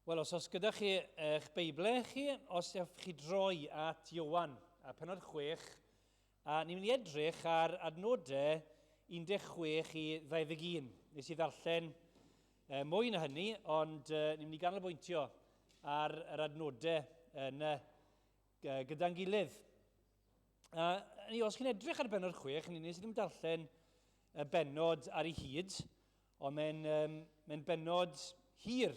Wel, os oes gyda chi eich Beiblau chi, os ewch chi droi at Iowan, a penod 6, a ni'n mynd i edrych ar adnodau 16 i 21. Nes i ddarllen e, mwy na hynny, ond e, ni'n mynd i ganolbwyntio ar yr adnodau yna gyda'n gilydd. A ni, os chi'n edrych ar benod 6, ni nes i ddim darllen y benod ar ei hyd, Ond mae'n um, mae bennod hir.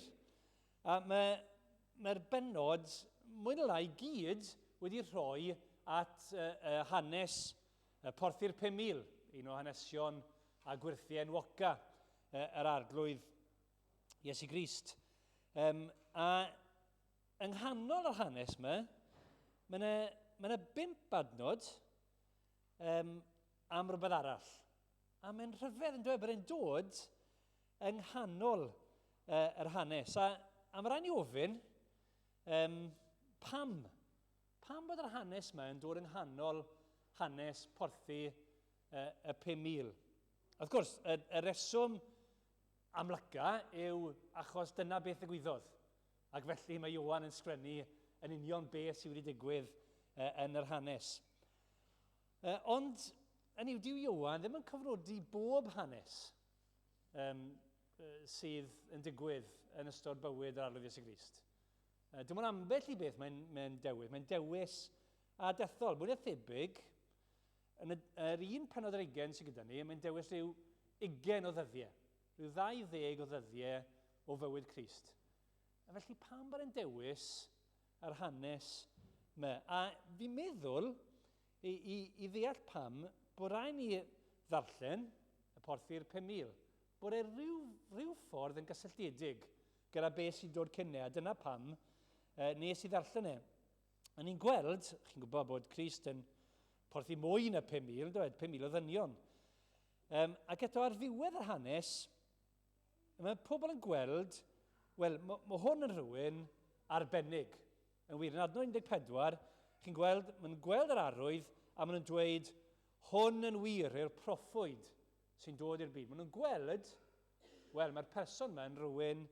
A mae'r mae bennod, mwy na lai, gyd wedi rhoi at uh, uh, hanes uh, Porthi'r 5,000, un o hanesion a gwyrthiau enwoca uh, yr arglwydd Iesu Grist. Um, a yng nghanol yr hanes yma, mae yna mae yna bump adnod um, am rhywbeth arall. A mae'n rhyfedd yn dweud bod e'n dod yng nghanol uh, yr hanes. A, a mae rhaid ni ofyn, um, pam? Pam bod yr hanes yma yn dod yng nghanol hanes porthi uh, y 5,000? Wrth gwrs, y, y reswm amlyca yw achos dyna beth ddigwyddodd. Ac felly mae Ioan yn sgrennu yn union beth sydd wedi digwydd uh, yn yr hanes. Uh, ond, yn yw, dyw Ioan ddim yn cofnodi bob hanes um, sydd yn digwydd yn ystod bywyd yr Arglwydd Iesu Grist. Uh, dim ond ambell i beth mae'n mae dewis. Mae'n dewis a dethol. Mwy na thebyg, yn y, yr un penod ar ugen sydd gyda ni, mae'n dewis rhyw ugen o ddyddiau. Rhyw ddau ddeg o ddyddiau o fywyd Crist. A felly pam bod e'n dewis yr hanes 'ma? A fi'n meddwl, i, i, i ddeall pam, bod rhaid ni ddarllen y porthi'r 5,000, bod e rhyw, rhyw ffordd yn gysylltiedig gyda beth sy'n dod cyn e, a dyna pam eh, nes i ddarllen e. A ni'n gweld, chi'n gwybod bod Crist yn porthi mwy na 5,000, dweud, 5,000 o ddynion. Um, ac eto ar ddiwedd yr hanes, Mae pobl yn gweld, wel, mae, mae hwn yn rhywun arbennig. Yn wir, yn adnod 14, chi'n gweld, maen nhw'n gweld yr arwydd a maen nhw'n dweud, hwn yn wir yw'r proffwyd sy'n dod i'r byd. Maen nhw'n gweld, wel, mae'r person yma yn rhywun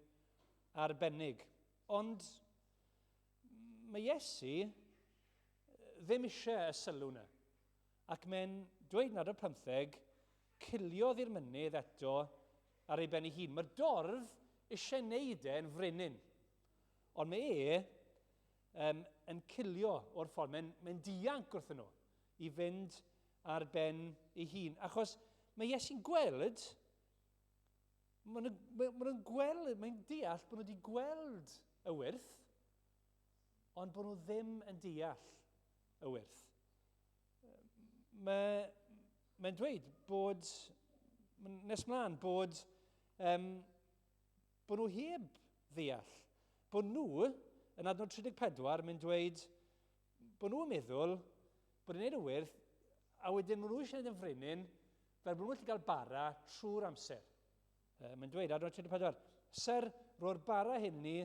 arbennig. Ond mae Iesu ddim eisiau y sylw yna. Ac mae'n dweud yn adnod 15, ciliodd i'r mynydd eto ar ei ben ei hun. Mae'r dorf eisiau neud e'n frenin. Ond mae e um, yn cilio o'r ffordd. Mae'n mae dianc wrthyn nhw i fynd ar ben ei hun. Achos mae Iesu'n gweld, maen nhw'n ma nhw gweld, mae'n deall bod nhw wedi gweld y wyrth, ond bod nhw ddim yn deall y wyrth. Mae, mae'n dweud bod, nes mlaen, bod, um, bod nhw heb ddeall. Bod nhw, yn adnod 34, mae'n dweud bod nhw'n meddwl bod yn neud y wyrth, a wedyn maen nhw eisiau gwneud yn frenin, fel bod nhw'n gallu cael bara trwy'r amser. Mae'n dweud, adnod 34, Syr, ro'r bara hyn ni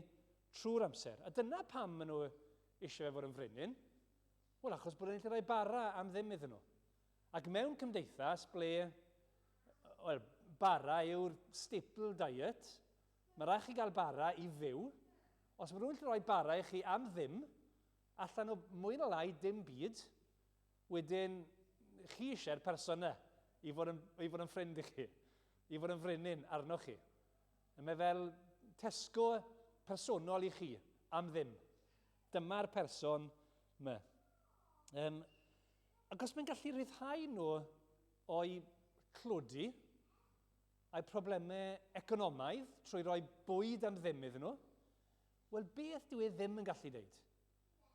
trwy'r amser. A dyna pam maen nhw eisiau fe fod yn frenin. Wel, achos bod e'n gallu rhoi bara am ddim iddyn nhw. Ac mewn cymdeithas ble, wel, bara yw'r staple diet, mae rhaid chi gael bara i fyw. Os mae rhywun gallu rhoi bara i chi am ddim, allan o mwy na lai dim byd, wedyn chi eisiau'r person yna i fod yn, i fod yn ffrind i chi, i fod yn frenin arnoch chi. Mae fel Tesco personol i chi am ddim. Dyma'r person 'ma. Um, ac os mae'n gallu rhyddhau nhw o'i tlodi, a'i problemau economaidd trwy roi bwyd am ddim iddyn nhw, wel beth dyw e ddim yn gallu wneud?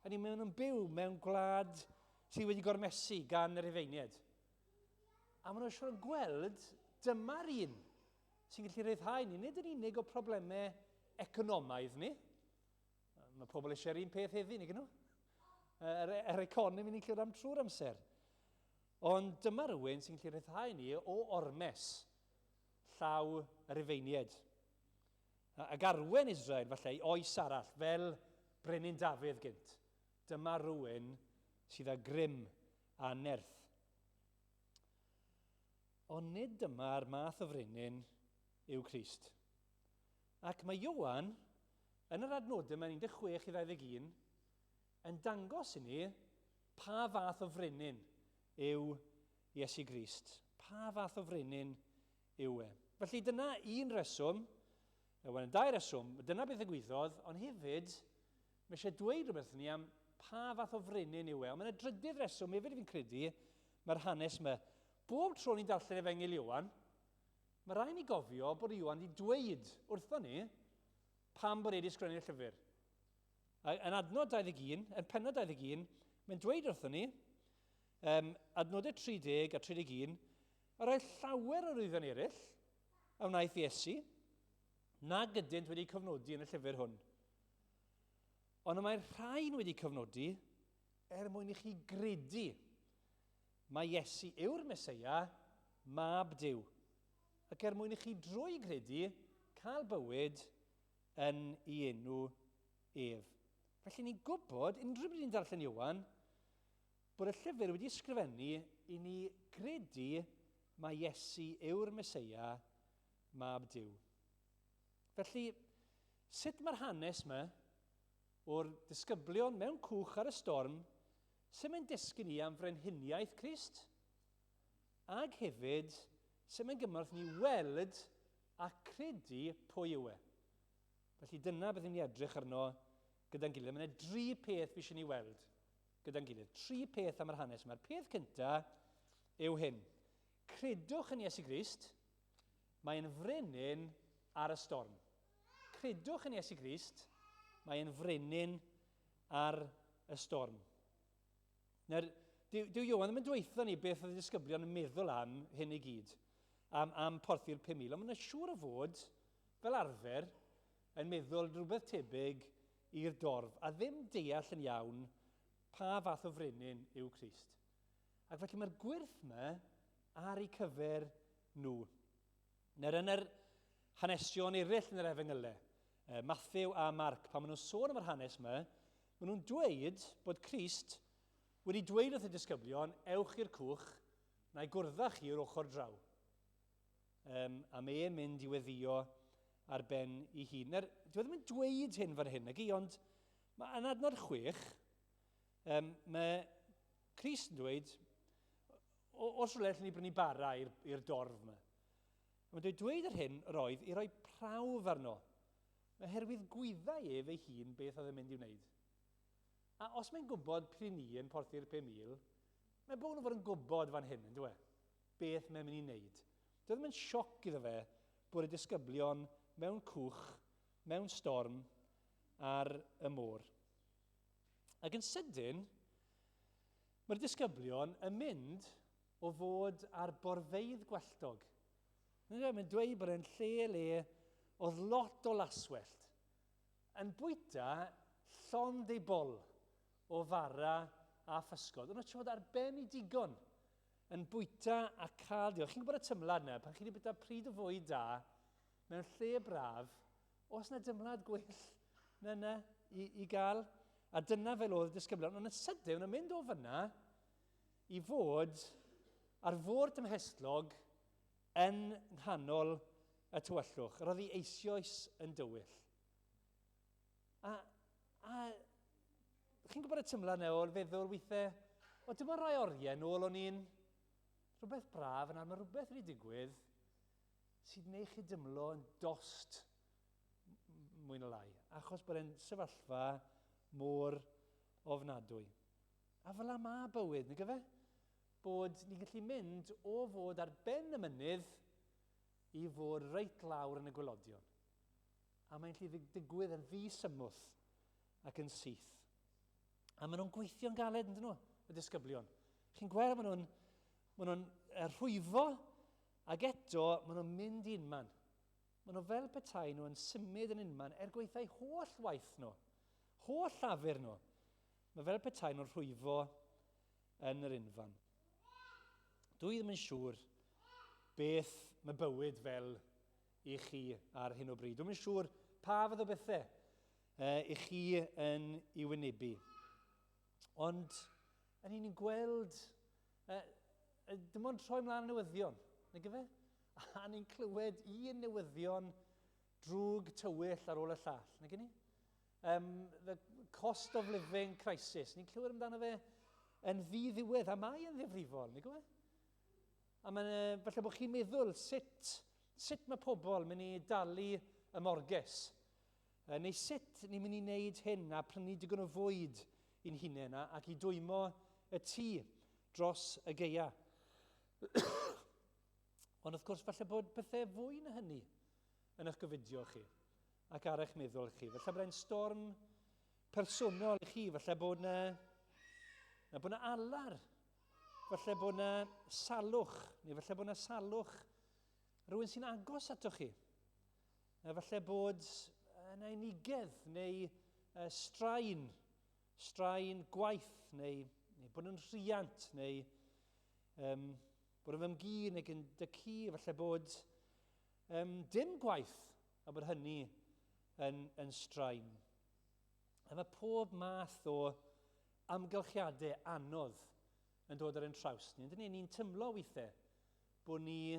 Hynny, maen nhw'n byw mewn gwlad sydd wedi gormesu gan y Rhufeiniaid. A maen nhw'n siŵr yn gweld dyma'r un sy'n gallu rhyddhau ni, nid yn unig o problemau economaidd ni, Mae pobl eisiau'r un peth heddi, nag nhw? Yr, yr economi ni'n clywed am trwy'r amser. Ond dyma rhywun sy'n gallu rhyddhau ni o ormes llaw y Rufeiniaid. Ac arwen Israel, falle, i oes arall, fel Brenin Dafydd gynt. Dyma rhywun sydd â grym a nerth. Ond nid dyma'r math o frenin yw Crist. Ac mae Ioan yn yr adnodau mae'n 16 i 21, yn dangos i ni pa fath o frenin yw Iesu Grist. Pa fath o frenin yw e. Felly dyna un reswm, wel, dau reswm, dyna beth ddigwyddodd, ond hefyd mae eisiau dweud rhywbeth ni am pa fath o frenin yw e. Ond mae'n drydydd reswm hefyd fi'n credu, mae'r hanes yma. Bob tro ni'n darllen Efengyl Ioan, mae rhaid ni gofio bod Ioan wedi dweud wrtho ni pam bod e wedi sgrennu'r llyfr. Yn adnod 21, yn pennod 21, mae'n dweud wrthon ni, um, adnodau 30 a 31, yr oedd llawer o rwyddion eraill a wnaeth Iesu, nag ydynt wedi cofnodi yn y llyfr hwn. Ond y mae'r rhain wedi cofnodi er mwyn i chi gredu mae Iesu yw'r Meseia, mab Duw, ac er mwyn i chi drwy gredu cael bywyd yn ei enw ef. Felly ni'n gwybod, unrhyw bryd ni'n darllen Ioan, bod y llyfr wedi ysgrifennu i ni gredu mae Iesu yw'r Meseia, mab Duw. Felly, sut mae'r hanes yma o'r disgyblion mewn cwch ar y storm, sut mae'n dysgu ni am frenhiniaeth Crist? Ag hefyd, sut mae'n gymorth ni weld a credu pwy yw e? Felly dyna beth ni'n mynd i edrych arno gyda'n gilydd. Mae yna dri peth fi eisiau ni weld gyda'n gilydd. Tri peth am yr hanes yma. Peth cyntaf yw hyn. Credwch yn Iesu Grist, mae'n frenin ar y storm. Credwch yn Iesu Grist, mae'n frenin ar y storm. Nawr, dyw, dyw Ioan ddim yn dweutho ni beth oedd y disgyblion yn meddwl am hyn i gyd, am, am porthi'r 5,000, ond mae'n siŵr o fod, fel arfer, yn meddwl rhywbeth tebyg i'r dorf, a ddim deall yn iawn pa fath o frenin yw Crist. Ac felly mae'r gwyrth yma ar eu cyfer nhw. Nawr yn yr hanesion eraill yn yr Efengylau, Matthew a Marc, pan maen nhw'n sôn am yr hanes yma, maen nhw'n dweud bod Crist wedi dweud wrth y disgyblion, ewch i'r cwch, na i gwrdd â chi o'r ochr draw. Um, a mae e'n mynd i weddio ar ben ei hun. Nawr, dwi e ddim yn dweud hyn fan hyn, nag i, ond mae yn adnod chwech, um, mae Crist yn dweud, os rhywle allan ni brynu bara i'r dorf yma. A mae'n dweud, dweud yr hyn yr oedd i roi prawf arno, oherwydd gwyddai ef ei hun beth oedd yn mynd i'w wneud. A os mae'n gwybod pryn ni yn porthi'r 5,000, mae bod yn fod yn gwybod fan hyn, yn dweud, beth mae'n mynd i wneud. Doedd ddim yn sioc iddo fe bod y disgyblion mewn cwch, mewn storm, ar y môr. Ac yn sydyn, mae'r disgyblion yn mynd o fod ar borfeydd gwelltog. Mae'n dweud bod e'n lle le oedd lot o laswellt yn bwyta llond ei bol o fara a physgod. Ond oedd ar ben i digon yn bwyta a cael diolch. Chi'n gwybod y tymlad yna, pan chi wedi bwyta pryd o fwyd da mewn lle braf, oes yna dymlad gwell na yna i, i gael? A dyna fel oedd y disgyblion. Ond yn sydyn, yn mynd o fyna i fod ar fôr dymhestlog yn nghanol y tywyllwch. Yr oedd hi eisioes yn dywyll. A, a chi'n gwybod y tymlad yna o'r feddwl weithiau, o dim ond rai oriau nôl o'n i'n rhywbeth braf yna, mae rhywbeth wedi digwydd sydd wneud chi dymlo yn dost mwy na lai, achos bod e'n sefyllfa mor ofnadwy. A fel la mae bywyd, nag efe? Bod ni'n gallu mynd o fod ar ben y mynydd i fod reit lawr yn y gwelodion. A mae'n gallu digwydd yn ddi-symwth ac yn syth. A maen nhw'n gweithio'n galed, yn nhw, y disgyblion. Chi'n gweld, maen nhw'n maen nhw'n rhwyfo, ac eto maen nhw'n mynd i unman. Maen nhw fel petai nhw yn symud yn unman er gweithio'u holl waith nhw, holl llafur nhw. Mae fel petai nhw'n rhwyfo yn yr unfan. Dwi ddim yn siŵr beth mae bywyd fel i chi ar hyn o bryd. Dwi'n yn siŵr pa fath o bethau i chi yn ei wynebu. Ond yn ni'n gweld, dim ond troi mlaen y newyddion, nag efe? A ni'n clywed un newyddion drwg tywyll ar ôl y llall, nag ni? The cost of living crisis. Ni'n clywed amdano fe yn ddi-ddiwedd, a mae yn ddifrifol, nid yw e? A mae'n, falle bod chi'n meddwl sut, sut mae pobl mynd i dalu y morges, neu sut ni'n mynd i wneud hyn a prynu digon o fwyd i'n hunain ac i dwymo y tŷ dros y gaea. Ond wrth gwrs, falle bod pethau fwy na hynny yn eich gofidio chi ac ar eich meddwl chi. Falle bod e'n storm personol i chi, falle bod na, na bod na alar, falle bod na salwch, neu falle bod na salwch rhywun sy'n agos atoch chi. A falle bod yna unigedd neu straen, straen gwaith, neu, neu bod yn rhiant, neu um, bod yn fy neu yn dy ci, falle bod um, dim gwaith a bod hynny yn, yn straen. A mae pob math o amgylchiadau anodd yn dod ar ein traws ni. Yndyn ni? Ni'n tymlo weithiau bod ni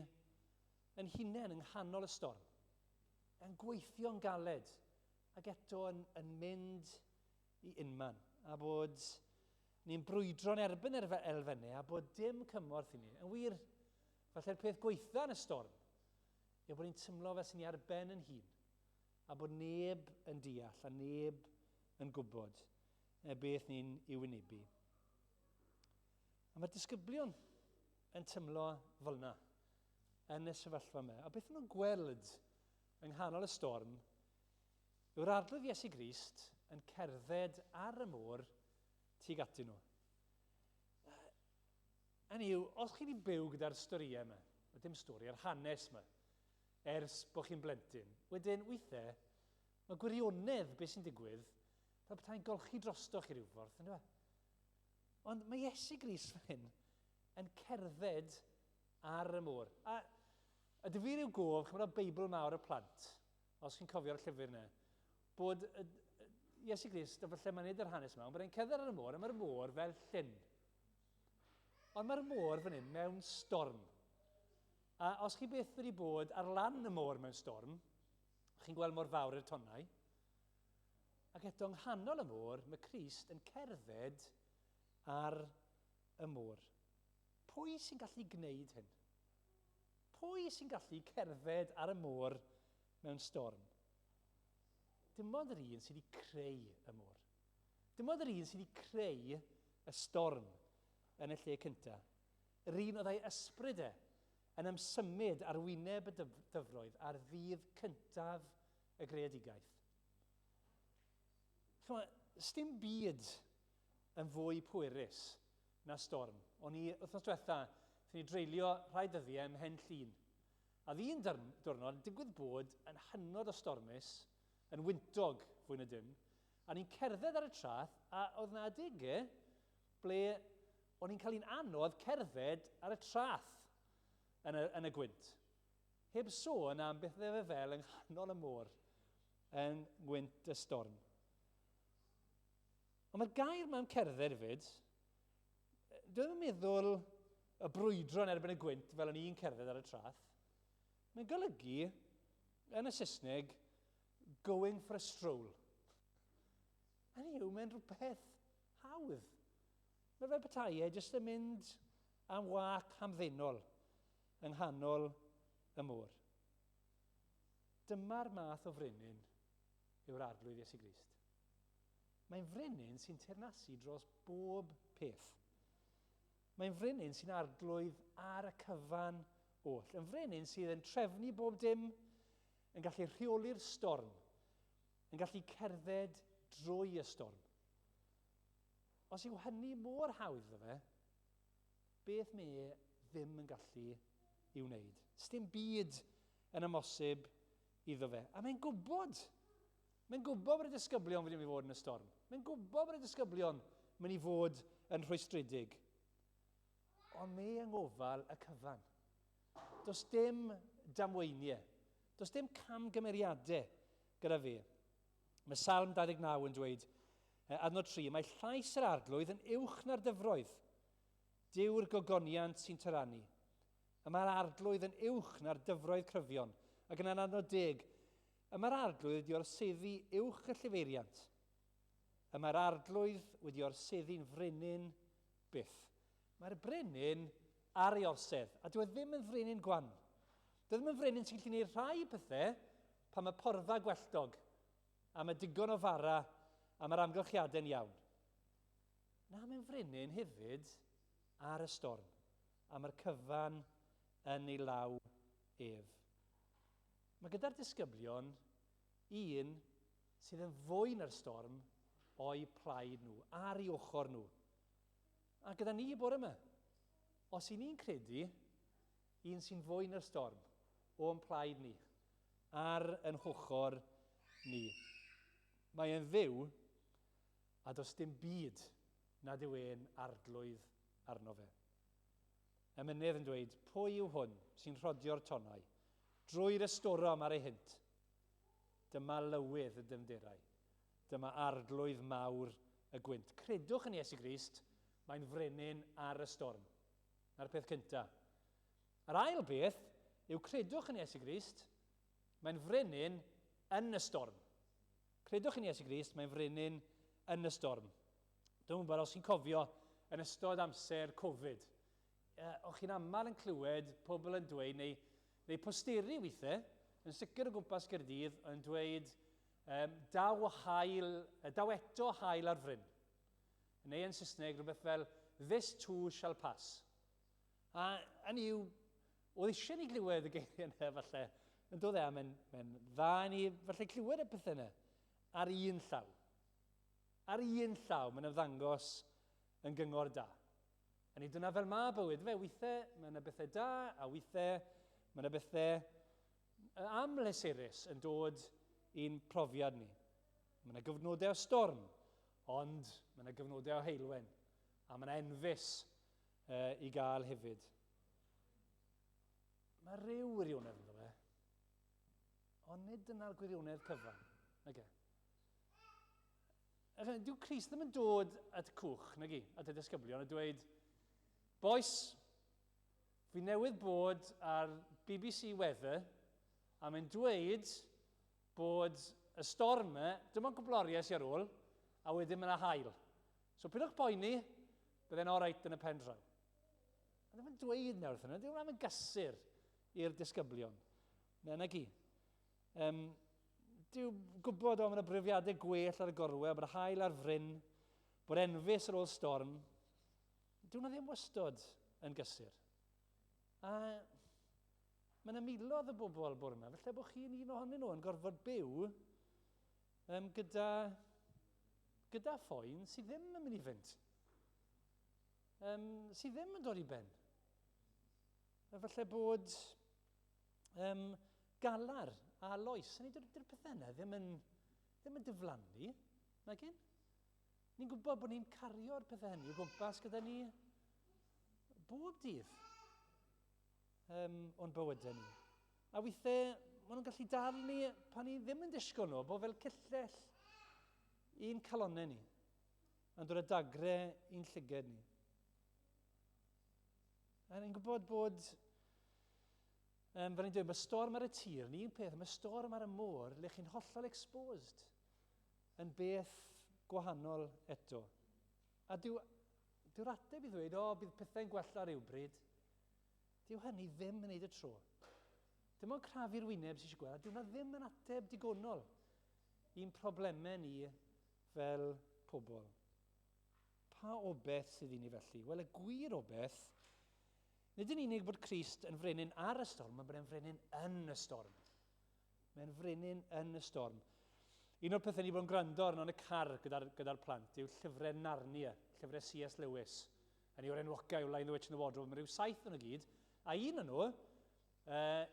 yn hunain yng nghanol y storm, yn gweithio'n galed ac eto yn, yn mynd i unman, a bod ni'n brwydro'n erbyn yr elfennau a bod dim cymorth i ni. Yn wir, falle'r peth gweitha yn y storm yw bod ni'n tymlo fel sy'n ni ar ben yn hun, a bod neb yn deall a neb yn gwybod beth ni'n ei wynebu. A mae'r disgyblion yn tymlo fel yna yn y sefyllfa yma. A beth nhw'n gweld yng nghanol y storm yw'r Arglwydd Iesu Grist yn cerdded ar y môr tuag atyn nhw. Hynny yw, os chi wedi byw gyda'r storïau yma, dim stori, yr hanes yma, ers bod chi'n blentyn, wedyn weithiau, mae gwirionedd beth sy'n digwydd fel petai'n golchi drosto chi rhyw ffordd, ynddo fe? Ond mae Iesu Grist fan hyn yn cerdded ar y môr. A, a dyfu rhyw gof, chymryd o Beibl mawr y plant, os chi'n cofio'r llyfr yna, bod Iesu Grist, a falle mae'n neud yr hanes yma, ond bod e'n cerdded ar y môr, a mae'r môr fel llyn. Ond mae'r môr fan hyn mewn storm. A os chi byth wedi bod ar lan y môr mewn storm, chi'n gweld mor fawr yw'r tonnau. Ac eto yng nghanol y môr, mae Crist yn cerdded ar y môr. Pwy sy'n gallu gwneud hyn? Pwy sy'n gallu cerdded ar y môr mewn storm? Dim ond yr un sydd wedi creu y môr. Dim ond yr un sydd wedi creu y storm yn y lle cyntaf. Yr un oedd ei ysbryd e yn ymsymud ar wyneb y dyfroedd ar ddydd cyntaf y greadigaeth. Chymod, sdim byd yn fwy pwerus na storm. O'n i, wythnos diwetha, wnaethon ni dreulio rhai dyddiau ym Mhen Llŷn. A ddyn diwrnod, digwydd bod yn hynod o stormus, yn wyntog fwy na dim, a ni'n cerdded ar y traeth, a oedd na adegau ble o'n i'n cael un anodd cerdded ar y traeth yn y, yn y gwynt. Heb sôn am beth oedd e fel yng nghanol y môr yng ngwynt y storm. Ond mae'r gair yma am cerdded hefyd, dwi ddim yn meddwl y brwydro yn erbyn y gwynt fel o'n i'n cerdded ar y traeth. Mae'n golygu, yn y Saesneg, going for a stroll. Hynny yw, mae'n rhywbeth hawdd. Mae fel petai e jyst yn mynd am wac hamddenol yng nghanol y môr. Dyma'r math o frenin yw'r Arglwydd Iesu Grist. Mae'n frenin sy'n teyrnasu dros bob peth. Mae'n frenin sy'n arglwydd ar y cyfan oll. Yn frenin sydd yn trefnu bob dim, yn gallu rheoli'r storm, yn gallu cerdded drwy y storm. Os yw hynny mor hawdd iddo fe, beth mae e ddim yn gallu i'w wneud? Sdim byd yn amhosib iddo fe. A mae'n gwybod. Mae'n gwybod bod y disgyblion wedi mynd i fod yn y storm. Mae'n gwybod bod y disgyblion mynd i fod yn rhwystredig. Ond mae yng ngofal y cyfan. Does dim damweiniau. Does dim camgymeriadau gyda fe. Mae Salm 29 yn dweud, adnod 3, mae llais yr arglwydd yn uwch na'r dyfroedd. Dyw'r gogoniant sy'n tyranu. Y mae'r arglwydd yn uwch na'r dyfroedd cryfion. Ac yn adnod 10, y mae'r arglwydd wedi orseddu uwch y llifeiriant. Y mae'r arglwydd wedi orseddu'n frenin byth. Mae'r brenin ar ei orsedd, a dyw e ddim yn frenin gwan. Dyw e ddim yn frenin sy'n gallu gwneud rhai pethau pan mae porfa gwelltog, a mae digon o fara, a mae'r amgylchiadau'n iawn. Na, mae'n frenin hefyd ar y storm, a mae'r cyfan yn ei law ef. Mae gyda'r disgyblion un sydd yn fwy na'r storm o'u plaid nhw, ar ei ochr nhw. A gyda ni bore yma, os i ni'n credu, un sy'n fwy na'r storm o'n plaid ni, ar yn hochr ni. Mae e'n fyw, a does dim byd nad yw e'n arglwydd arno fe. Y mynydd yn dweud, pwy yw hwn sy'n rhodio'r tonnau drwy'r ystorom ar ei hynt? Dyma lywydd y dyfnderau. Dyma arglwydd mawr y gwynt. Credwch yn Iesu Grist, mae'n frenin ar y storm. Na'r peth cyntaf. Yr ail beth yw credwch yn Iesu Grist, mae'n frenin yn y storm. Credwch yn Iesu Grist, mae'n frenin yn y storm. Dwi'n gwybod os chi'n cofio yn ystod amser Covid, o'ch chi'n aml yn clywed pobl yn dweud, neu, neu posteri weithiau, yn sicr o gwmpas Gaerdydd, yn dweud, um, daw, hael, daw eto hael ar fryn. Neu yn Saesneg, rhywbeth fel, this too shall pass. A hynny yw, oedd eisiau ni glywed y geiriau yna falle, yn dod e, a mae'n mae dda i ni falle clywed y pethau yna ar un llaw. Ar un llaw, mae'n ymddangos yn gyngor da. A ni dyna fel mae bywyd, fe, weithiau mae yna bethau da, a weithiau mae yna bethau amlesurus yn dod i'n profiad ni. Mae yna gyfnodau o storm, ond mae yna gyfnodau o heulwen, a mae yna enfys i gael hefyd. Mae rhyw wirionedd ynddo fe, ond nid dyna'r gwirionedd cyfan. Nag e? Dyw Crist ddim yn dod at y cwch, nag i, at y disgyblion, a dweud, boys, fi newydd bod ar BBC Weather, a mae'n dweud bod y storm yma, dim ond cwpl oriau sy'n ar ôl, a wedyn mae yna haul. So pidwch poeni, bydde'n oreit yn y pen draw. A ddim yn dweud nawr wrthyn nhw, ddim yn gysur i'r disgyblion. Na, na gi. Um, dyw gwybod o, mae yna brofiadau gwell ar y gorwel, bod y hael ar fryn, bod enfys ar ôl storm. Dyw hwnna ddim wastod yn gysur. A mae yna miloedd o bobl bore yma, felly bod chi'n un ohonyn nhw yn gorfod byw um, gyda, gyda phoen sydd ddim yn mynd i fynd. Um, sydd ddim yn dod i ben. A falle bod um, galar a loes, hynny dyw'r pethau yna ddim yn, ddim yn diflannu, nag un? Ni'n gwybod bod ni'n cario'r pethau hynny o gwmpas gyda ni bob dydd um, o'n bywydau ni. A weithiau, maen nhw'n gallu dal ni pan ni ddim yn disgwyl nhw, bod fel cyllell i'n calonnau ni, yn dod â dagre i'n llyged ni. A ni'n gwybod bod, um, fel ni'n dweud, mae storm ar y tir yn un peth, mae storm ar y môr, le chi'n hollol exposed, yn beth gwahanol eto. A dyw, dyw'r ateb i ddweud, o, bydd pethau'n gwella rhywbryd, dyw hynny ddim yn neud y tro. Dim ond crafu'r wyneb sy'n eisiau gweld, a dyw hwnna ddim yn ateb digonol i'n problemau ni fel pobl. Pa obeth sydd i ni felly? Wel, y gwir obeth, nid yn unig bod Crist yn frenin ar y storm, ond bod e'n frenin yn y storm. Mae'n frenin yn y storm. Un o'r pethau ni bod yn gwrando arno yn y car gyda'r gyda plant yw llyfrau Narnia, llyfrau C.S. Lewis. Yn yw'r enwocau yw Lion the Witch and the Wardrobe. Mae rhyw saith yn y gyd. A un o'n nhw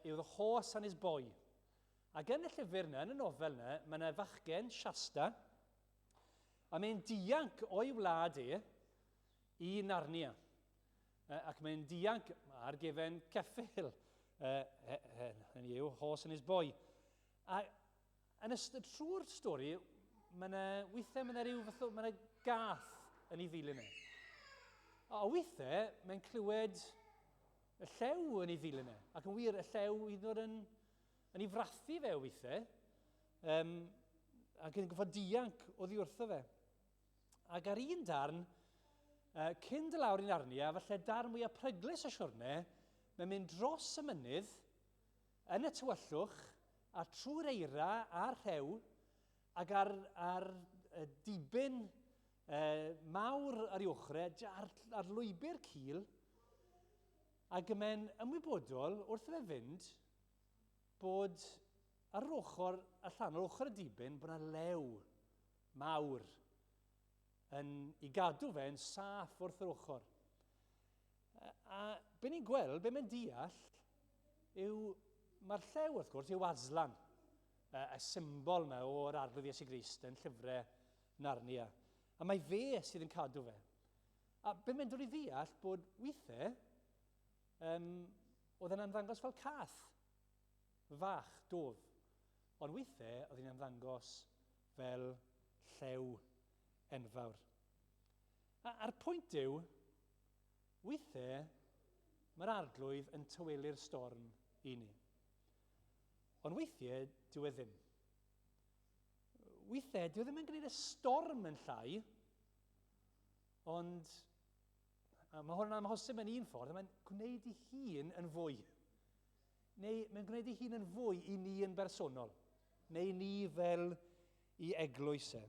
yw The Horse and His Boy. Ac yn y llyfr yna, yn y nofel yna, mae yna fachgen, Shasta, a mae'n dianc o'i wlad e i Narnia. Ac mae'n dianc ar gefen ceffyl, hynny yw, Horse and His Boy. A yn ystod trwy'r stori, mae yna, weithiau mae yna rhyw fath o, mae yna gath yn ei ddilyn e. A weithiau mae'n clywed y llew yn ei ddilyn e. Ac yn wir, y llew hyd yn oed yn, yn ei frathu fe weithiau, um, ac yn goffod dianc oddi wrtho fe. Ac ar un darn, cyn dy lawr i Narnia, falle darn mwyaf pryglus y siwrne, mae'n mynd dros y mynydd, yn y tywyllwch, a trwy'r eira a'r rhew, ac ar, ar y dibyn mawr ar ei ochrau, ar, ar lwybr cul, ac mae'n ymwybodol wrth fe fynd bod ar yr ochr allanol, ochr y dibyn, bod yna lew mawr yn i gadw fe yn saff wrth yr ochr. A be ni'n gweld, be mae'n deall, yw mae'r llew, wrth gwrs, yw Aslan, y symbol yma o'r Arglwydd Iesu Grist yn llyfrau Narnia. A mae fe sydd yn cadw fe. A be mae'n dod i ddeall bod weithiau, um, oedd e'n ymddangos fel cath fach, dof. Ond weithiau oedd hi'n ymddangos fel llew enfawr. A, a'r pwynt yw, weithiau mae'r arglwydd yn tywelu'r storm i ni. Ond weithiau dyw e ddim. Weithiau dyw e ddim yn gwneud y storm yn llai, ond a mae hwn yn amhosib yn un ffordd, mae'n gwneud ei hun yn fwy. Neu mae'n gwneud ei hun yn fwy i ni yn bersonol, neu ni fel i eglwys e.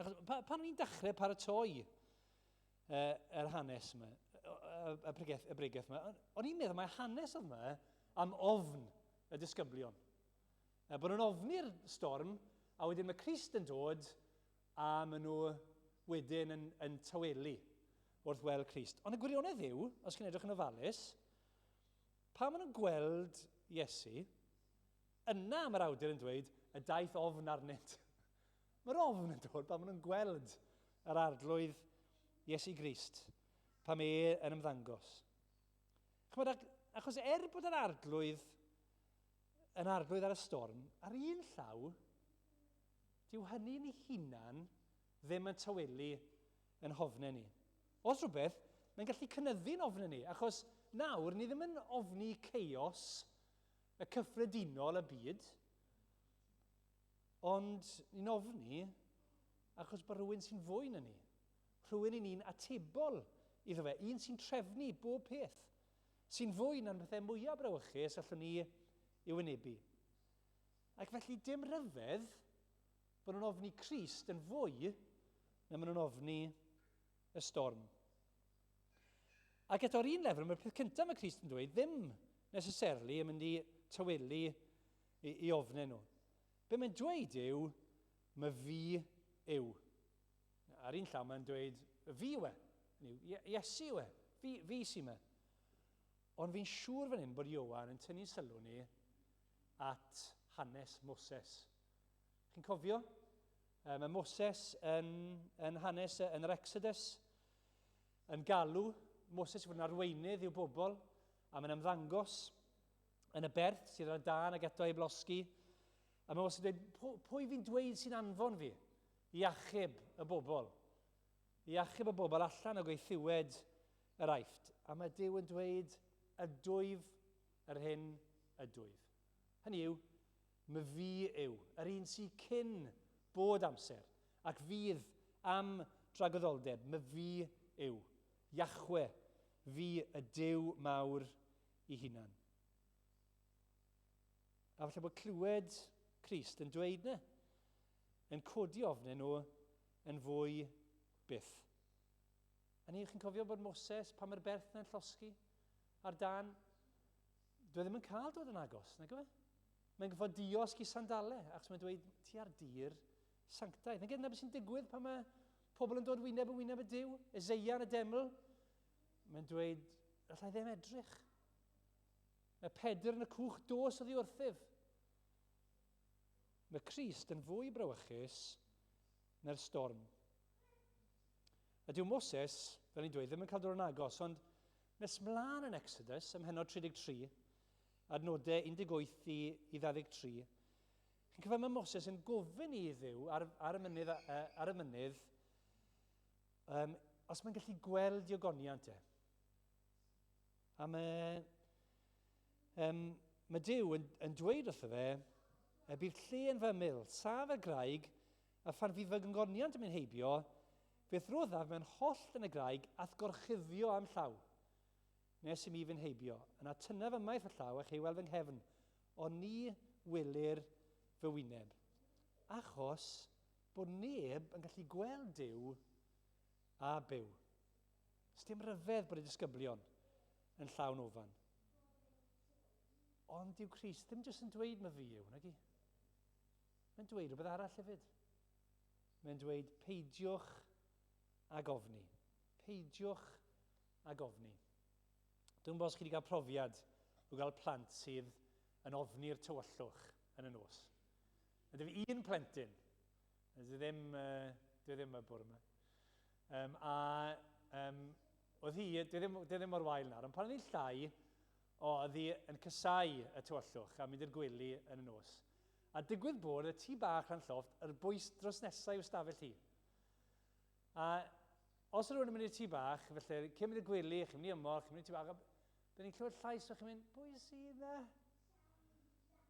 Achos pa, pan o'n i'n dechrau paratoi yr hanes yma, y, y, pregeth, y bregeth yma, o'n i'n meddwl mae hanes oedd yma am ofn y disgyblion. E, bod nhw'n ofni'r storm, a wedyn mae Crist yn dod, a maen nhw wedyn yn, yn tawelu wrth weld Crist. Ond y gwirionedd yw, os chi'n edrych yn ofalus, pa maen nhw'n gweld Iesu, yna mae'r awdur yn dweud y daeth ofn arnynt. Mae'r ofn yn dod pan maen nhw'n gweld yr arglwydd Iesu Grist, pan mae e yn ymddangos. Chymod, ac, achos er bod yr arglwydd yn arglwydd ar y storm, ar un llaw, dyw hynny'n ei hunan ddim yn tawelu yn hofnau ni. Os rhywbeth, mae'n gallu cynyddu'n ofnau ni, achos nawr ni ddim yn ofni chaos y cyffredinol y byd, ond ni'n ofni achos bod rhywun sy'n fwy na ni, rhywun i ni'n atebol iddo fe, un sy'n trefnu bob peth, sy'n fwy na'n pethau mwyaf brawychus allwn ni i wynebu. Ac felly dim rhyfedd bod nhw'n ofni Crist yn fwy na maen nhw'n ofni y storm. Ac eto ar un lefel, mae'r peth cyntaf mae Crist yn dweud ddim necessarily yn mynd i tawelu i, i ofnau nhw. Be mae'n dweud yw, mae fi yw. Ar un llaw mae'n dweud, fi yw e. Iesu yw e. Fi, fi sy'n me. Ond fi'n siŵr fan hyn bod Iowan yn tynnu sylw ni at hanes Moses. Chi'n cofio? Mae Moses yn, yn hanes yn yr Exodus yn galw Moses i fod yn arweinydd i'w bobl a mae'n ymddangos yn y berth sydd ar dân ac eto ei blosgi. A mae Moses yn dweud, pwy fi'n dweud sy'n anfon fi i achub y bobl? I achub y bobl allan o gaethiwed yr Aifft. A mae Duw yn dweud, ydwyf yr hyn ydwyf. Hynny yw, my fi yw, yr un sydd cyn bod amser, ac fydd am dragwyddoldeb, my fi yw, Iachwe, fi y Duw mawr i hunan. A falle bod clywed Crist yn dweud na, yn codi ofnyn nhw yn fwy byth. A ni, chi'n cofio bod Moses, pan mae'r berth yna'n llosgi ar dan, dwi e ddim yn cael dod yn agos, nag yw e? Mae'n gyfod diosg i sandalau, achos mae'n dweud, ti ar dir sanctaidd. Nag yna beth sy'n digwydd pan mae pobl yn dod wyneb yn wyneb y Duw, Ezeia yn y deml, mae'n dweud, allai ddim edrych. Mae Pedr yn y cwch dos oddi wrthyf. Mae Crist yn fwy brawychus na'r storm. A dyw Moses, fel ni'n dweud, ddim yn cael dod yn agos, ond nes mlaen yn Exodus, ym mhennod 33, adnodau 18 i, i 23, chi'n cyfan mae Moses yn gofyn i Dduw ar, ar y mynydd, ar y mynydd um, os mae'n gallu gweld iogoniant e. A mae, um, mae Duw yn, yn dweud wrtho fe, y bydd lle yn fy ymyl, saf y graig, a phan fydd fy ngoniant yn mynd heibio, Fe'th roddaf mewn hollt yn y graig a'th gorchuddio â'm llaw, nes i mi fynd heibio. Yna tynnaf ymaith fy llaw a chei weld fy nghefn, ond ni welir fy wyneb. Achos bod neb yn gallu gweld Duw a byw. Sdim rhyfedd bod y disgyblion yn llawn ofan. Ond dyw Crist ddim jyst yn dweud mae fi yw, nag i? Mae'n dweud rhywbeth arall hefyd. Mae'n dweud peidiwch ag ofni. Peidiwch ag ofni. Dwi'n gwybod os chi wedi cael profiad o gael plant sydd yn ofni'r tywyllwch yn y nos. Mae fi un plentyn. Dwi ddim, dwi ddim y bwrw yma. Um, a um, oedd hi, dwi ddim, dwi ddim mor wael nawr, ond pan oedd hi'n llai, o, oedd hi yn cysau y tywyllwch a mynd i'r gwely yn y nos. A digwydd bod y tŷ bach rhan llofft yr bwys dros nesau i'w stafell hi. A os rhywun yn mynd i'r tŷ bach, felly cyn mynd i'r gwely, chi'n mynd i ymol, chi'n mynd i'r tŷ bach, dyn ni'n clywed llais o'ch chi'n mynd, pwy sydd e?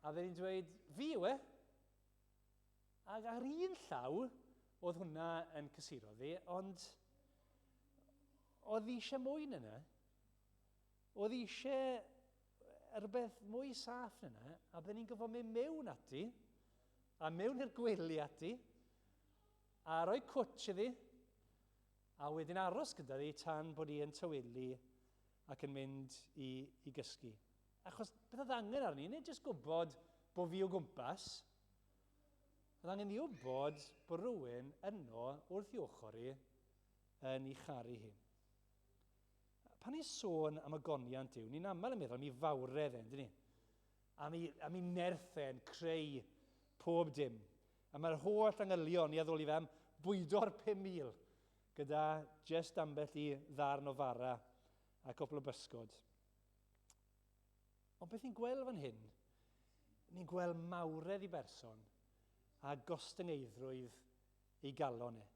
A dyn ni'n dweud, fi yw e. Ac ar un llaw, oedd hwnna yn cysuro fi, ond oedd eisiau mwy na yna. Oedd eisiau rhywbeth mwy saff na yna, a bydden ni'n gofod mynd mewn ati, a mewn i'r gwely ati, a rhoi cwtsh iddi, a wedyn aros gyda fi tan bod hi yn tawelu ac yn mynd i, i gysgu. Achos beth oedd angen arni, nid jyst gwybod bod fi o gwmpas, oedd angen i wybod bod rhywun yno wrth i ochr i yn ei charu hi. Pan ni'n sôn am ogoniant Duw, ni'n aml yn meddwl am ei fawredd e, yndyn ni? Am ei, am ei nerth e'n creu pob dim. A mae'r holl angylion i addoli fe am bwydo'r 5,000 gyda just ambell i ddarn o fara a cwpl o bysgod. Ond beth ni'n gweld fan hyn, ni'n gweld mawredd i berson a gostyngeiddrwydd ei galon e.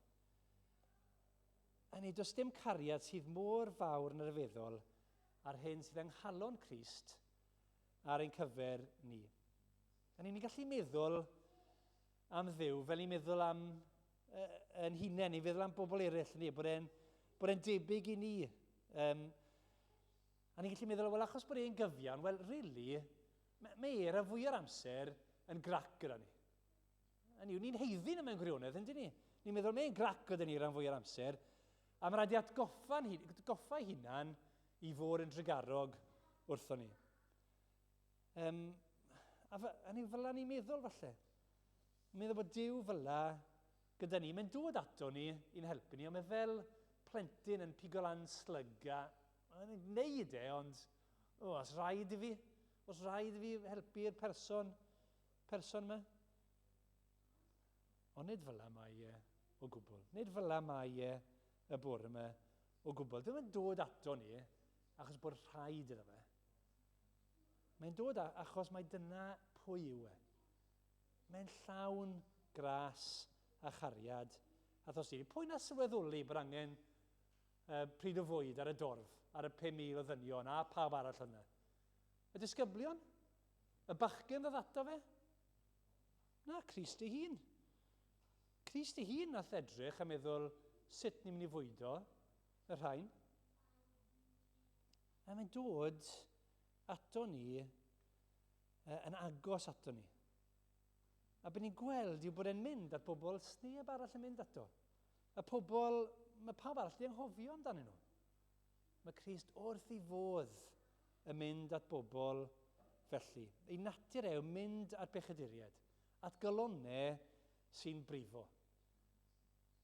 Hynny, does dim cariad sydd mor fawr yn rhyfeddol ar hyn sydd yng nghalon Crist ar ein cyfer ni. A ni'n gallu meddwl am Dduw fel ni'n meddwl am uh, yn hunain, ni'n feddwl am bobl eraill, ni, bod e'n bod e'n debyg i ni. Um, a ni'n gallu meddwl, wel, achos bod e'n gyfiawn, wel, really, mae, mae e ar fwy o'r amser yn grac gyda ni. Hynny yw, ni'n haeddu nhw mewn gwirionedd, yndyn ni? Ni'n meddwl, mae'n grac gyda ni ran fwy o'r amser, a mae rhaid i atgoffa'n atgoffa hunan i fod yn drugarog wrtho ni. Um, a hynny yw, fel ni'n meddwl falle. Meddwl bod Duw fel gyda ni, mae'n dod ato ni i'n helpu ni, ond mae fel plentyn yn pigo lan slyg a mae'n gwneud e, ond o, os rhaid i fi, os rhaid i fi helpu'r person, person yma. Ond nid fel mae e o gwbl. Nid fel mae e y bore yma o gwbl. Ddim yn dod ato ni achos bod rhaid iddo fe. Mae'n dod achos mae dyna pwy yw e. Mae'n llawn gras a chariad a thosturi. Pwy na sylweddoli bod angen uh, pryd o fwyd ar y dorf, ar y 5,000 o ddynion a pawb arall yna? Y disgyblion? Y bachgen ddod ato fe? Na, Crist ei hun. Crist ei hun nath edrych a meddwl sut ni'n mynd i fwydo y rhain. A mae'n dod ato ni yn agos ato ni. A beth ni'n gweld yw bod e'n mynd at bobl sneb arall yn mynd ato. Y pobl, mae pawb arall wedi anghofio amdanyn nhw. Mae Crist wrth ei fodd yn mynd at bobl felly. Ei natur e yw mynd at bechaduriaid, at galonnau sy'n brifo.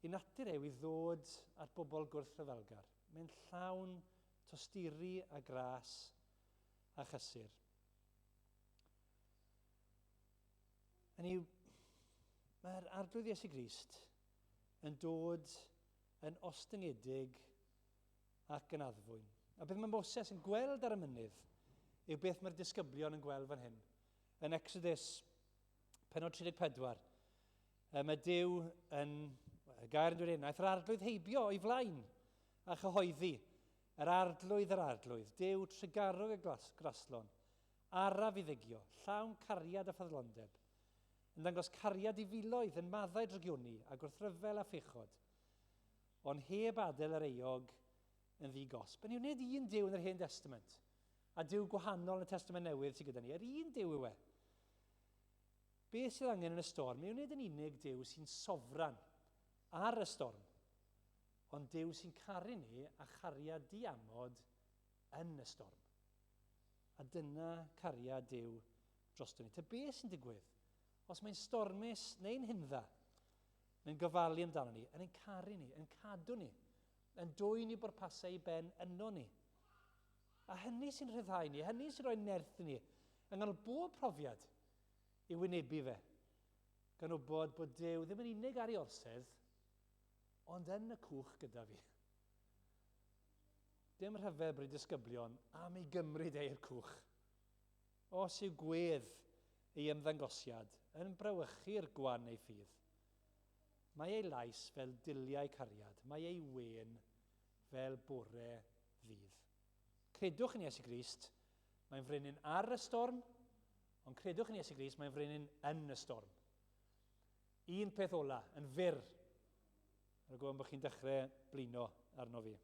Ei natur e yw i ddod at bobl gwrthryfelgar. Mae'n llawn tosturi a gras a chysur. Hynny yw, mae'r Arglwydd Iesu Grist yn dod yn ostyngedig ac yn addfwyn. A beth mae Moses yn gweld ar y mynydd yw beth mae'r disgyblion yn gweld fan hyn. Yn Exodus, penod 34, mae Duw yn, y gair yn dweud hyn, aeth yr arglwydd heibio o'i flaen a chyhoeddi, yr arglwydd, yr arglwydd, Duw trugarog y glas, graslon, araf i ddigio, llawn cariad a ffyddlondeb, yn dangos cariad i filoedd, yn maddau drygioni a gwrthryfel a phechod. Ond heb adael yr euog yn ddi-gosb. Yn yw nid un Duw yn yr Hen Destament, a Duw gwahanol yn y Testament Newydd sydd gyda ni. Yr un Duw yw e. Beth sydd angen yn y storm yw nid yn unig Duw sy'n sofran ar y storm, ond Duw sy'n caru ni a chariad diamod yn y storm. A dyna cariad Duw drosto ni. Ta beth sy'n digwydd? Os mae'n stormus neu'n hindda, mae'n gofalu amdano ni, yn ein caru ni, yn cadw ni, yn dwyn i bwrpasau i ben yno ni. A hynny sy'n rhyddhau ni, hynny sy'n rhoi nerth i ni, yng nghanol bob profiad i wynebu fe, gan wybod bod Duw ddim yn unig ar ei orsedd, ond yn y cwch gyda fi. Dim rhyfedd bod ei disgyblion am ei gymryd e i'r cwch. Os yw gwedd ei ymddangosiad yn brawychu'r gwan ei ffydd, mae ei lais fel diliau cariad, mae ei wên fel bore ddydd. Credwch yn Iesu Grist, mae'n frenin ar y storm, ond credwch yn Iesu Grist, mae'n frenin yn y storm. Un peth ola, yn fyr, ar y gofyn bod chi'n dechrau blino arno fi.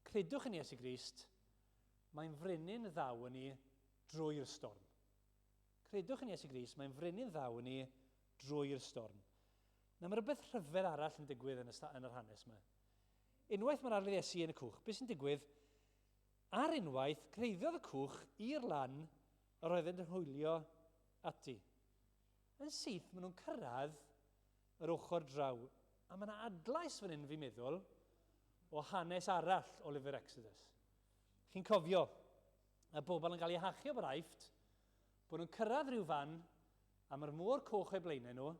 Credwch yn Iesu Grist, Mae'n frenin ddaw yn ni drwy'r storm. Credwch yn Iesu Grist, mae'n frenin ddaw yn ni drwy'r storm. Na, mae rhywbeth rhyfedd arall yn digwydd yn, y, yn yr hanes yma. Unwaith mae'r arlydd Iesu yn y cwch, beth sy'n digwydd? Ar unwaith, creiddiodd y cwch i'r lan yr oeddent yn hwylio ati. Yn syth, maen nhw'n cyrraedd yr ochr draw. A mae yna adlais fan hyn, fi'n meddwl, o hanes arall o lyfr Exodus. Chi'n cofio, y bobl yn cael eu hachub o'r Aifft, bod nhw'n cyrraedd rhyw fan, a mae'r môr coch o'i blaenau nhw,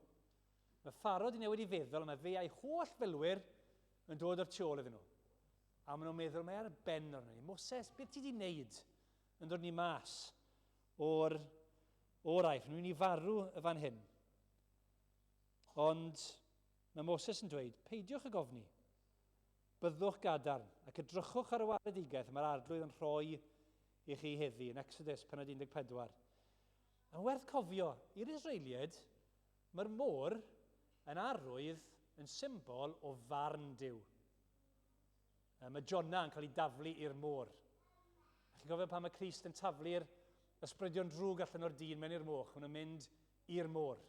mae Pharo wedi newid i feddwl, a mae fe a'i holl filwyr yn dod o'r tu ôl iddyn nhw. A maen nhw'n meddwl, mae ar ben arno ni. Moses, beth ti wedi wneud yn dod ni mas o'r, o'r Aifft? Nhw'n mynd i farw y fan hyn. Ond mae Moses yn dweud, peidiwch ag ofni. Byddwch gadarn, ac edrychwch ar y waredigaeth y mae'r Arglwydd yn rhoi i chi heddi, yn Exodus penod 14. Mae'n werth cofio, i'r Israeliaid, mae'r môr yn arwydd, yn symbol o farn Duw. Mae Jonah yn cael ei daflu i'r môr. A chi'n cofio pan mae Crist yn taflu'r ysbrydion drwg allan o'r dyn mewn i'r moch, maen nhw'n mynd i'r môr.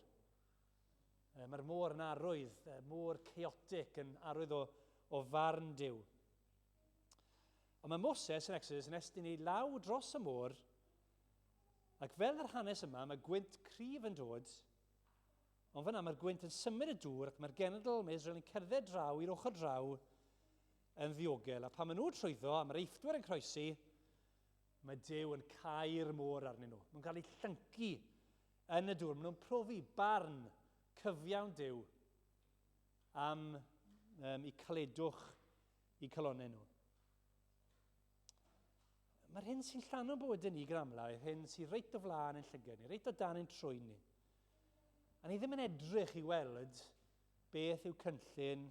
Mae'r môr yn arwydd, môr chaotic, yn arwydd o, o farn Duw. Ond mae Moses yn Exodus yn estyn ei law dros y môr, ac fel yr hanes yma, mae gwynt cryf yn dod, ond fyna mae'r gwynt yn symud y dŵr ac mae'r genedl, mae Israel yn cerdded draw i'r ochr draw yn ddiogel. A pan maen nhw trwyddo, a mae'r Eifftwyr yn croesi, mae Duw yn cau'r môr arnyn nhw. Mae'n cael ei llyncu yn y dŵr. Maen nhw'n profi barn cyfiawn Duw am um, eu caledwch i calonnau nhw. Mae'r hyn sy'n llanw bywydau ni gan amlaf yw'r hyn sy'n reit o flaen ein llygad ni, reit o dan ein trwyn ni. A ni ddim yn edrych i weld beth yw cynllun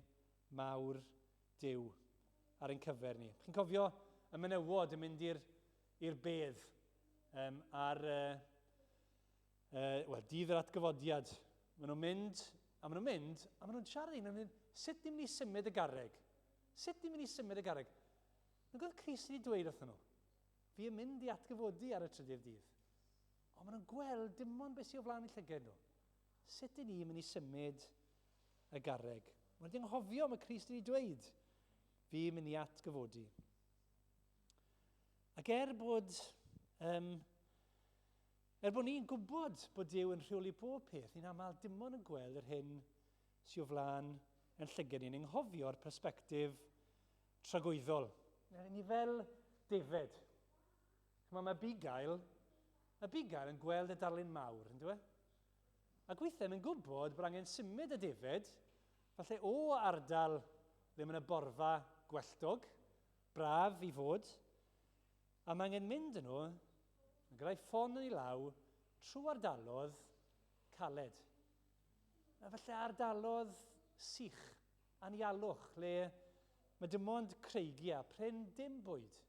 mawr Duw ar ein cyfer ni. Chi'n cofio y menywod yn mynd i'r bedd um, ar uh, uh, well, dydd yr atgyfodiad. Maen nhw'n mynd, a maen nhw'n mynd, a maen nhw'n siarad un, mynd, sut ni'n mynd i symud y garreg? Sut ni'n mynd i symud y garreg? Nag oedd Crist wedi dweud wrthyn nhw, fi yn mynd i atgyfodi ar y trydydd dydd. Ond maen nhw'n gweld dim ond beth sydd o flaen eu llygad nhw. Sut y'n ni'n mynd i symud y garreg? Maen nhw wedi anghofio, mae Crist wedi dweud, fi yn mynd i atgyfodi. Ac er bod, um, er bod ni'n gwybod bod Duw yn rheoli pob peth, ni'n aml dim ond yn gweld yr hyn sy'n o flaen yn llygad ni'n anghofio'r persbectif tragwyddol. Ni fel defed. Chymod, mae bugail, mae bugail yn gweld y darlun mawr, yn dweud? Ac weithiau mae'n gwybod bod angen symud y defed, falle o ardal le mae yna borfa gwelltog, braf i fod, a mae angen mynd yn nhw, gyda'i ffon yn ei law, trwy ardalodd caled. A falle ardalodd sych, anialwch, le mae dim ond creigiau, prin dim bwyd.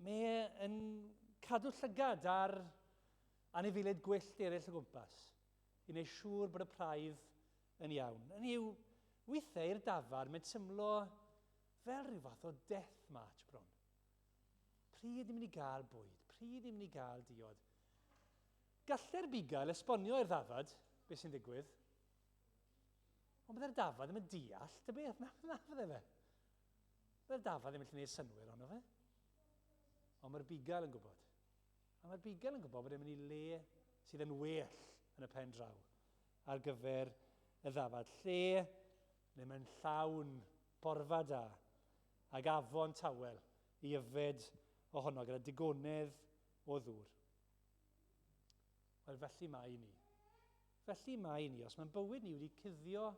Mae yn cadw llygad ar anifeiliaid gwyllt eraill o gwmpas i wneud siŵr bod y praidd yn iawn. Yn yw, Weithiau i'r dafarn mae'n tymlo fel rhyw fath o death march bron. Pryd ni'n mynd i gael bwyd? Pryd ni'n mynd i gael diod? Gallai'r bugail esbonio i'r ddafad beth sy'n digwydd, ond byddai'r dafad ddim yn deall dy beth, na, na fydde fe. Byddai'r dafad ddim yn gallu gwneud synnwyr ohono fe. Ond mae'r bugail yn gwybod. A mae'r bugail yn gwybod bod e'n mynd i le sydd yn well yn y pen draw ar gyfer y ddafad. Lle le mae'n llawn borfa da ag afon tawel i yfed ohono gyda digonedd o ddŵr. Wel, felly mae i ni. Felly mae i ni, os mae'n bywyd ni wedi cuddio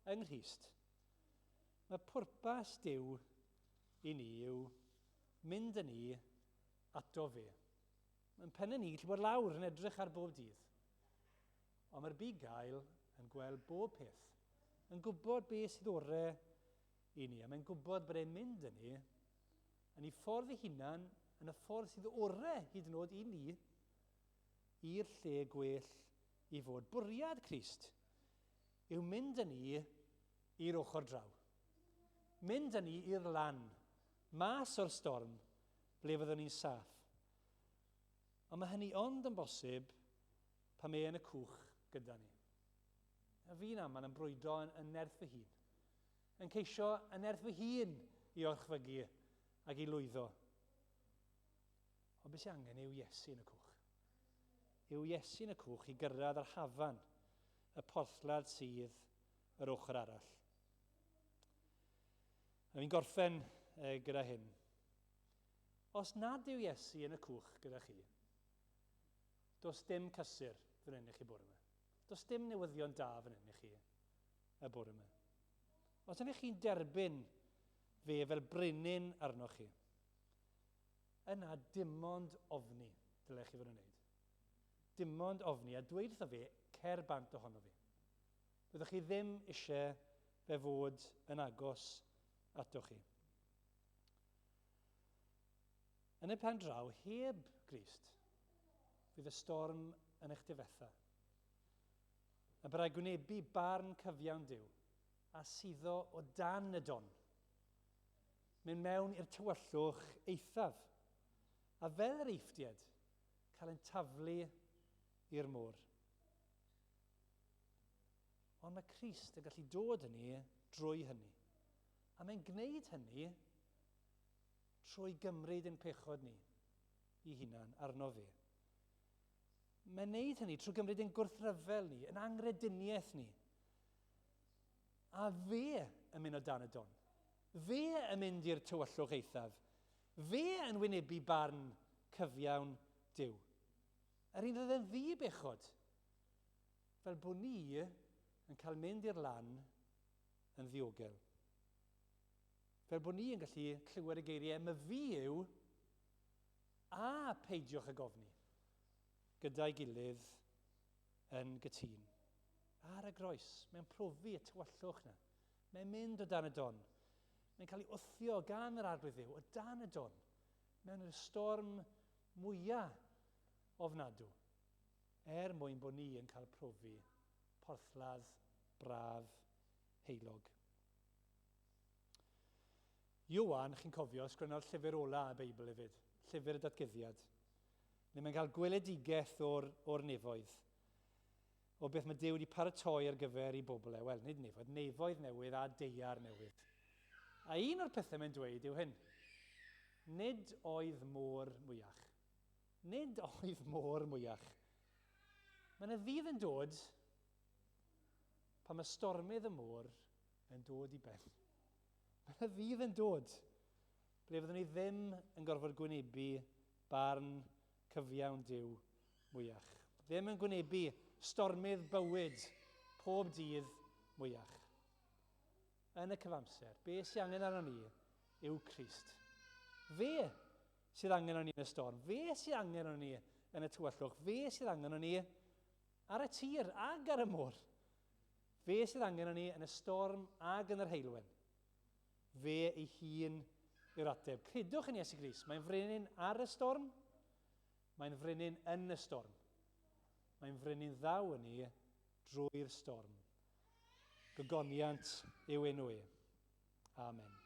yng Nghrist, mae pwrpas Duw i ni yw mynd â ni ato fe. Mae'n pennau ni gallu bod lawr yn edrych ar bob dydd. Ond mae'r bugail yn gweld bob peth, yn gwybod beth sydd ore i ni, a mae'n gwybod bod e'n mynd â ni yn ei ffordd ei hunan, yn y ffordd sydd ore hyd yn oed i ni, i'r lle gwell i fod. Bwriad Crist yw mynd â ni i'r ochr draw. Mynd â ni i'r lan, mas o'r storm, ble fyddwn ni'n saff. Ond mae hynny ond yn bosib pan mae e yn y cwch gyda ni. A fi'n aml yn brwydro yn, yn nerth fy hun. Yn ceisio yn nerth fy hun i orchfygu ac i lwyddo. Ond beth sy'n angen yw Iesu yn y cwch. Yw Iesu yn y cwch i gyrraedd yr hafan, y porthladd sydd yr ochr arall. A fi'n gorffen gyda hyn. Os nad yw Iesu yn y cwch gyda chi, Does dim cysur fan hyn i chi bore yma. Does dim newyddion da fan hyn i chi y bore yma. Os ydych chi'n derbyn fe fel brenin arnoch chi, yna dim ond ofni dylech chi fod yn wneud. Dim ond ofni a dweud wrtho fe, cer bant ohono fi. Byddwch chi ddim eisiau fe fod yn agos atoch chi. Yn y pen draw, heb Grist, fydd y storm yn eich difetha. A byddai gwynebu barn cyfiawn Duw a suddo o dan y don. Mynd mewn i'r tywyllwch eithaf, a fel yr eifftied, cael ein taflu i'r môr. Ond mae Crist yn gallu dod â ni drwy hynny. A mae'n gwneud hynny trwy gymryd ein pechod ni i hunan arno fe. Mae'n neud hynny trwy gymryd ein gwrthryfel ni, yn angrediniaeth ni. A fe yn mynd o dan y don. Fe yn mynd i'r tywyllwch eithaf. Fe yn wynebu barn cyfiawn Duw. Yr un oedd yn ddi-bechod, fel bod ni yn cael mynd i'r lan yn ddiogel. Fel bod ni yn gallu clywed y geiriau 'My fi yw' a 'Peidiwch ag ofni' gyda'i gilydd yn gytûn. Ar y groes, mae'n profi y tywyllwch na. Mae'n mynd o dan y don. Mae'n cael ei wthio gan yr Arglwydd Dduw o dan y don, mewn yr storm mwyaf ofnadw, er mwyn bod ni yn cael profi porthladd braf heulog. Ioan, chi'n cofio, sgwennodd llyfr ola y Beibl hefyd, llyfr y datguddiad, le mae'n cael gweledigaeth o'r, or nefoedd, o beth mae Duw wedi paratoi ar gyfer ei bobl e. Wel, nid nefoedd, nefoedd newydd a deiar newydd. A un o'r pethau mae'n dweud yw hyn. Nid oedd môr mwyach. Nid oedd môr mwyach. Mae yna ddydd yn dod pan mae stormydd y môr yn dod i ben. Mae yna ddydd yn dod ble fyddwn ni ddim yn gorfod gwynebu barn cyfiawn Duw mwyach. Ddim yn gwynebu stormydd bywyd pob dydd mwyach. Yn y cyfamser, be sy'n angen arno ni yw Crist. Fe sydd angen arno ni yn y storm. Fe sydd angen arno ni yn y tywyllwch. Fe sydd angen arno ni ar y tir ag ar y môr. Fe sydd angen arno ni yn y storm ag yn yr heulwen. Fe ei hun yw'r ateb. Credwch yn Iesu Grist. Mae'n frenin ar y storm. Mae'n frenin yn y storm. Mae'n frenin ddaw yn ni drwy'r storm. Gogoniant yw enw e. Amen.